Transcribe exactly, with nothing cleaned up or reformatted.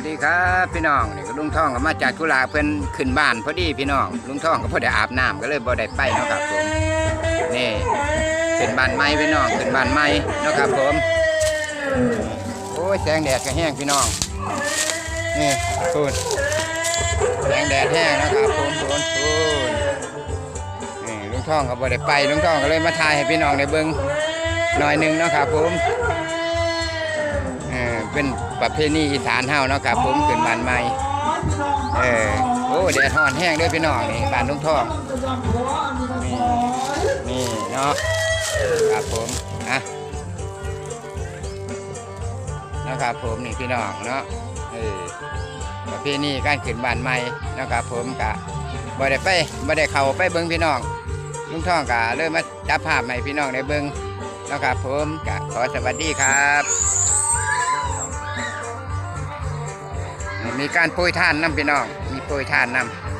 สวัสดีครับพี่น้อง นี่ก็ลุงทองก็มาจากธุระ เพิ่นขึ้นบ้านพอดีพี่น้อง ลุงทองก็พอได้อาบน้ำก็เลยบ่ได้ไปเนาะครับผม นี่ขึ้นบ้านใหม่พี่น้อง ขึ้นบ้านใหม่เนาะครับผม โอ้ยแสงแดดก็แห้งพี่น้อง นี่พูนแสงแดดแห้งนะครับผมพูนพูน นี่ลุงทองก็บ่ได้ไป ลุงทองก็เลยมาถ่ายให้พี่น้องได้เบิ่งหน่อยหนึ่งเนาะครับผม เออเป็นประเพณีอีสานเฮาเนาะครับผม ขึ้นบ้านใหม่ เออ โอ้แดดฮ้อนแห้งเด้อพี่น้อง นี่บ้านลุงทอง นี่นี่เนาะ ครับผม อ่ะ นะครับผม นี่พี่น้องเนาะ เออ ประเพณีการขึ้นบ้านใหม่นะครับผม กะบ่ได้ไปบ่ได้เข้าไปเบิ่งพี่น้อง ลุงทองกะเลยมาจับภาพให้พี่น้องได้เบิ่งนะครับผม กะขอสวัสดีครับ มีการโปรยทานนำพี่น้อง มีโปรยทานนำ